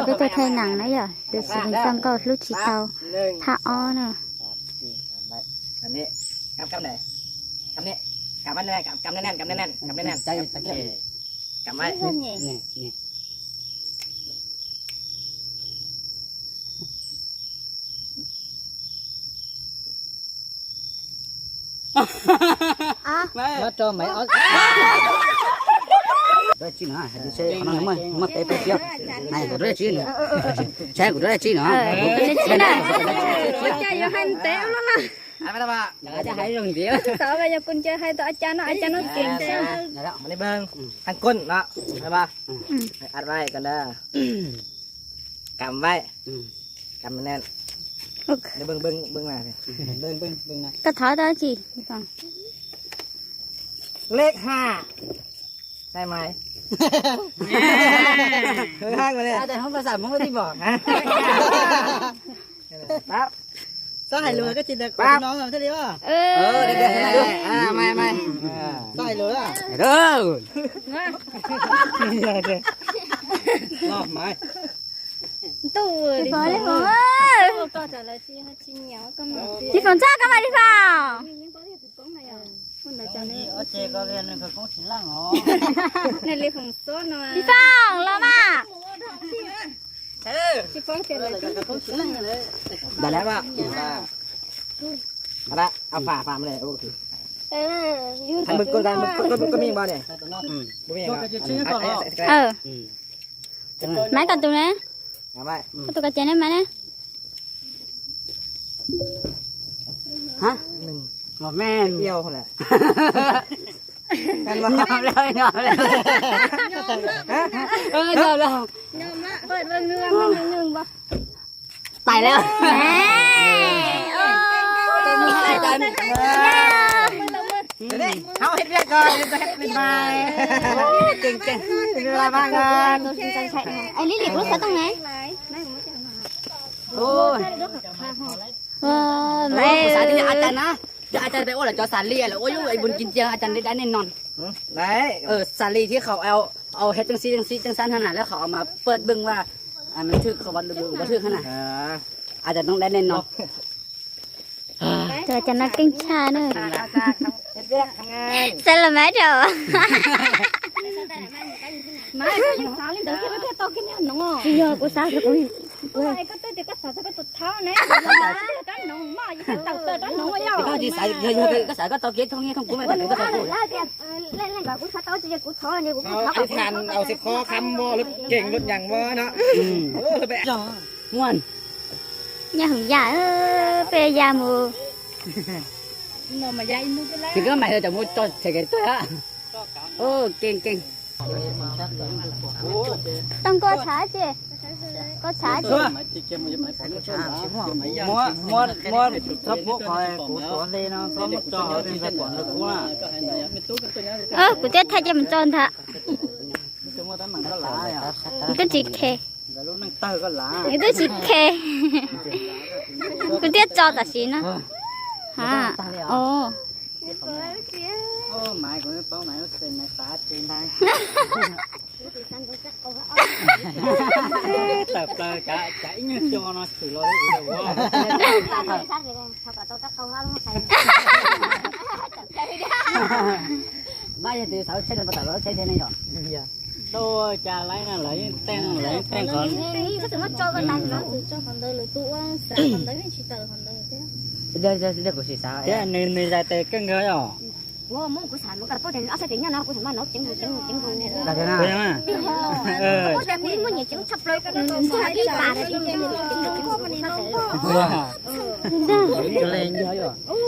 Peb tuaj thaij nees na yom, tus txiv neej txoj nkauj hlub tsis tau, phab ob na. Kam, kam, kam, kam, kam, kam, kam, kam, kam, kam, kam, Muab rau maiv ob. Rau tsi no, hais tias seb qhov no muaj, muaj teb peb siab. Hais kuv rau tsi no, saib kuv rau tsi no. Ua cas yuav hais ntev ua luaj na? Hais zoo ntiav. Xav yog kuv ntshe hais tau a cas no, a cas no tiag tiag. Thaj koj no, advice koj na. Kam vaij. Kam nan. Koj thov tau tsi? Lej ha. Sai mai. Xav hais lus koj tsis tau no thiaj li. Mai, mai. Xav hais lus. Ntuj, Li Foom, Li Foom, Li Foom txog koj mas Li Foom. Li Foom los mas. Dale, va. Ahora, afa, afa, mira, ok. Mira, mira. Maiv koj tus ne. Koj tus koj ces ne Maiv ne. Hab, mos me. Nyob lawm, nyob lawm. Nyob lawm. Tais lawm. Ua, kuv xav tias a cas na, yog a cas peb ua lawv cov xav li lawv ua yuj ua ib npun ci nciag a cas dab neeg no. Xav li thiab qhov au, au hais tseeb xib tseeb xib tseeb xab na lawv qhov mas pawj dwj vaj, thwj qhov vaj thwj na. A cas noob dab neeg no. Cov no keej tshaj na. Xav los mas rau. Tsis yog kuv xav, kuv koj tsis xav, yog koj xav koj tau kev thooj nyiaj thooj kub mas koj tau kuv. Ib thaum au xib khob khab muaj lub keeg lub nyees muaj no. Muaj. Nyob hoom yaj, peb yaj mus. Ces koj mas cov mus tso tshem kev tuag. Keej keej. Tau koj tshav tsi, koj tshav tsi. Muab, muab txhob pub qhov kuv tuav hle no txhob muab tso hauv ntawd kuv na. Kuv thiaj thaij cia mus tso ntag. Twb tsis khe. Nws twb tsis khe. Kuv thiaj tso tam sim no. Ha, o. Tawm plaws kav ib nyuag xyoo no tshwm los. Pab yog tus xav tsheb no puas tawm los tsheb thiab ne yom? Tau cas lawv no lawv yeej teej, lawv yeej teej qhov. Kuv sim xav.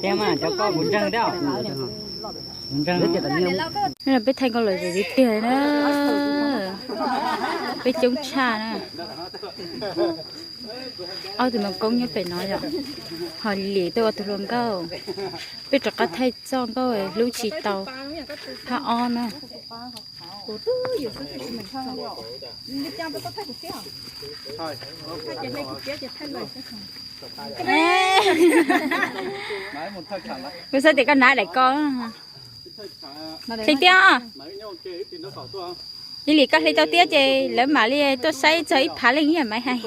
Tiag mas cov ko kuv ntseeg thiab. Kuv ntseeg. Peb thaij koj lawm tiag tiag na. Peb coob tshaj na. Ob tug maum koob nyob pem no yom. Ho Lis tuaj ua tus hluas nkauj. Peb rov qab thaij txoj nkauj hlub tsis tau phab ob na. Kuv xav tias koj hnav daim ko. Qhia tiag. Cia li koj hle tau tiab ces lawv mam li tuaj saib txog ib phav leej ib yam Maiv hais.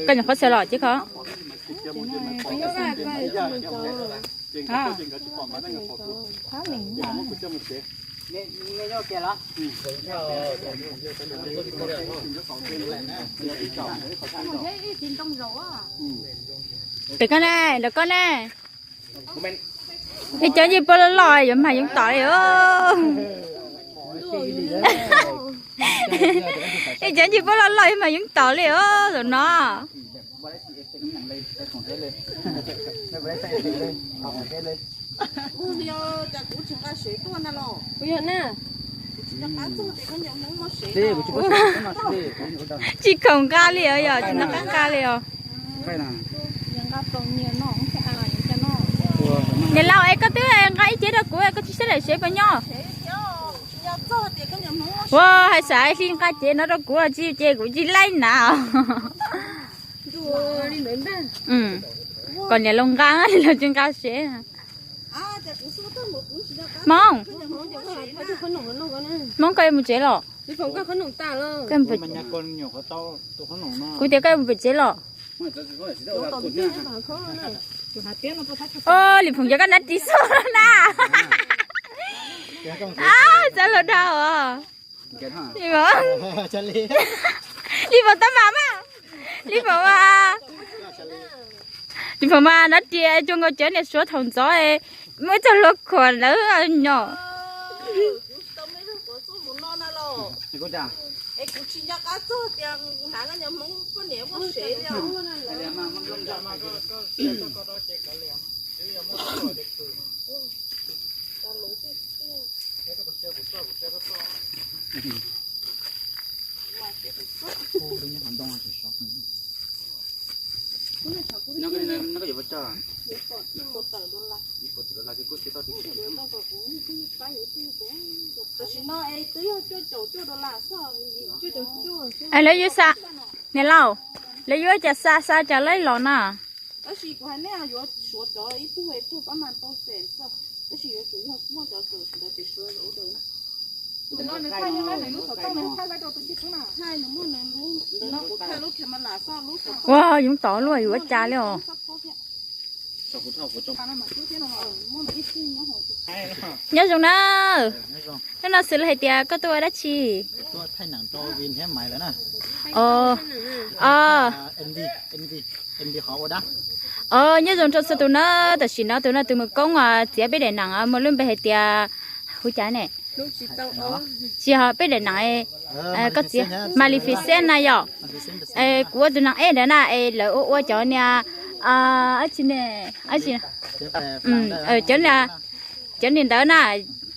Koj nyuam qhuav xaws los ces kho. Tes koj ne, ntawm koj ne. Ib cov ncej puab loj loj yuav mag yoov tom li. Ib cov ncej puab loj loj yuav mag yoov tom li os zaum no. Tsis khoom nqa li os, yog tsis nqa nqa li os. Niam laus es koj twb nqa ib cev rau kuv, koj tsis sab daim sev puas nyob? Ua, hais xav hli nqa cev no rau kuv tsis ces kuv tsis laib na. Kom niam laus nqa, niam laus tsis nqa sev. Hmoob, Hmoob koj yuav mus tsev los? Kuv tias koj yuav mus pem tsev los? Lim Phoom, yog koj nab ris xub na. Txawj luag dhau os. Lim Phoom tab mas mas, Lim Phoom mas, Lim Phoom mas nab ris cuag nkaus cov niag Suav thaum ntxov, muaj ib txoj hlua khuam lawm nyom. Lawv yuav xa, niam laus, lawv yuav cas xa xa cas lawv los na? Ua, yoov tom luaj yuav cas li os. Nyob zoo na. Hnub no xws li hais tias koj tuaj ua dab tsi? Os, nyob zoo rau txhua tus na. Tam sim no tus no tus mus koob txiav peb daim neem muaj lub npe hais tias hu cas ne? Tsis, ho peb daim neem koj txiav Maleficent na yom. Kuv ua tus neeg ej ntawd na es lawv ua ua cov niag, cov, cov niag ntawd na.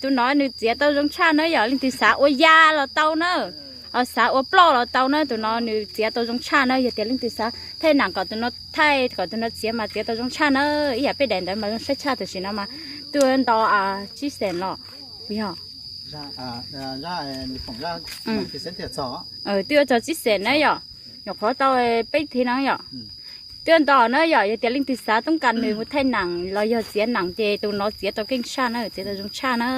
Tus no nws txiav tau zoo tshaj na yom, leej twg xav ua ya los tau na, xav ua ploj los tau na, tus no nws txiav tau zoo tshaj na. Yog tias leej twg xav thaij neem kom tus no thaij kom tus no txiav mas txiav tau zoo tshaj na. Ib yam peb daim ntawd mas zoo saib tshaj, tam sim no mas twb nto tsib xees los. Yog twb yuav txog tsib xees na yom, nyuam qhuav tau peb thiv no yom. Twb nto na yom, yog tias leej twg xav toob kas nws mus thaij neem los yog txiav neem ces tus no txiav tau keej tshaj na, txiav tau zoo tshaj na.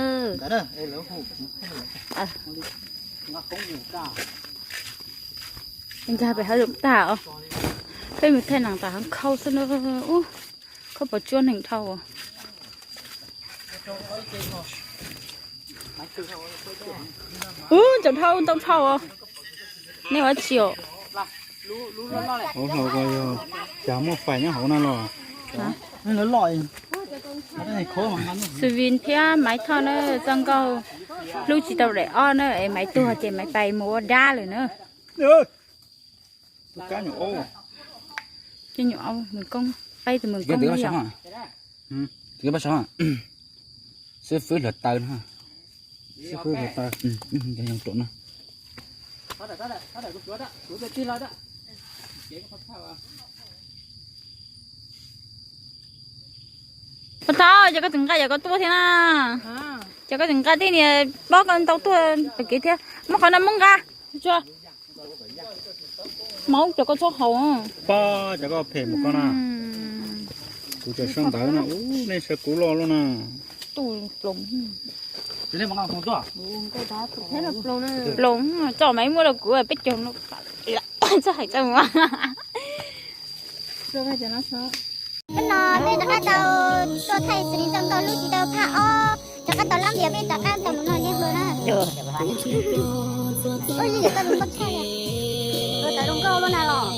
Nkag pem hav zoov tag os. Peb mus thaij neem tas heev khau xwb na. Ub, khau pos tsuab neeg dhau. Ub, ntau dhau, ntau dhau os. Nej ua tsi os? Hauv hlau ko yog cas muaj fais nyob hauv no los? Xwm Vin thiab Maiv Thoj na, txoj nkauj hlub tsis tau daim ob na es Maiv tuag ces Maiv pais mus ua dab lawm na. Ces nyuam au, mus koob, peb tus mus koob yom. Xib fwb hluav taws no, xib fwb hluav taws, cov yoov ruam no. Pab tau, ces koj tseem nqa yam ko tuaj thiab na. Ces koj tseem nqa tej niag pob ko ntau tuaj tom kev thiab. Muab qhov no muab nqa. Maub cov ko txhob haus. Pab cov ko phem mus ko na. Kuv tseem sawv ntawd no, ub, nej sawv kuv loj loj na. Ploos, txoj mas muab rau kuv peb caug no. Txoj hais txoj mus. Hnub no peb rov qab tau tuaj thaij xws li txoj nkauj hlub tsis tau phab ob, rov qab tau lab ntiav peb rov qab tau mus noj liab hluas na. Ua li yog tau zoo nkauj tshaj li. Ua tau zoo nkauj lub na los.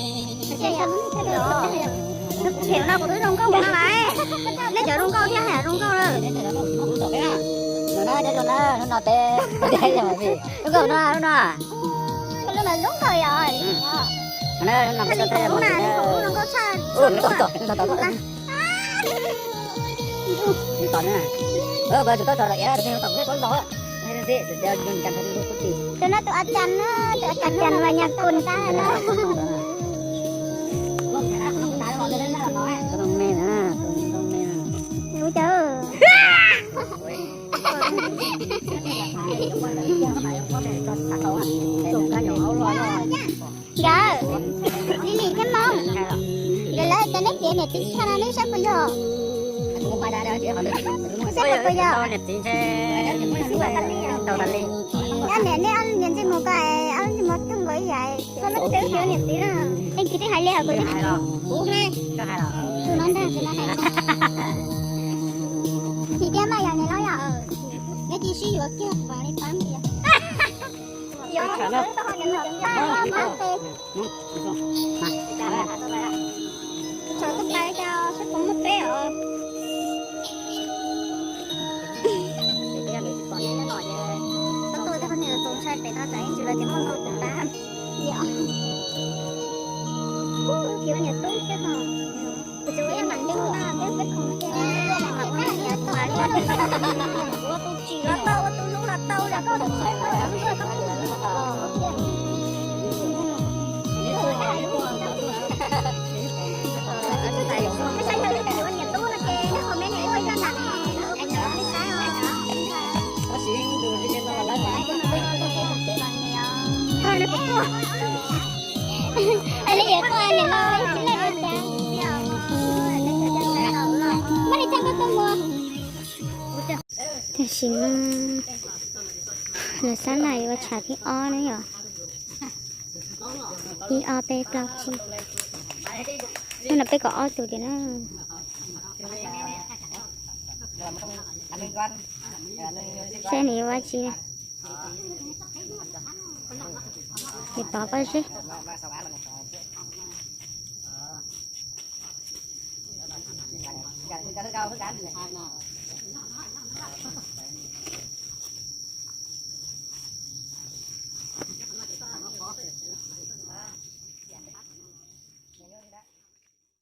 Tseem no kuv twb zoo nkauj no lawm. Neb cov zoo nkauj thiab hais zoo nkauj lawm. Zoo nkauj no, zoo nkauj yog. Zoo nkauj tshaj. Tus no tus a cas na, tus a cas mas nyas kun tab na. Tus me na, tus me na. Ub, cawv. Nkawd, Lili thiab Hmoob, nkawd lawv tias neb txiv niam txiv tshaj no neb saib puas yog? Saib puas yog? Ob niam neb ob niam ntsej muag ko, ob niam ntsej muag coj nkaus ib yam, koj muab twb xyov niam txiv na. Leej twg twb hais li hais kuv twb hais los. Tus no ntag, tus no hais. Chim thiab mas yog niam hlob yog. Neb cia sib yuav kiag pab li pab ntiag. Tsam koj pais cas seb puas muaj peb os. Koj tuaj tej poj niam txaus ntshai pem no tsam ib ntsis lawv tias muaj nkaus tus tab. Yog, ua niam tub thiab ho. Tam sim no lawv xab lais ua tshav thib ob na yom. Ib ob peb plaub tsib, hnub no peb kaum ob tug tiag na. Saib nws yuav ua tsi na. Nws tov pob zeb.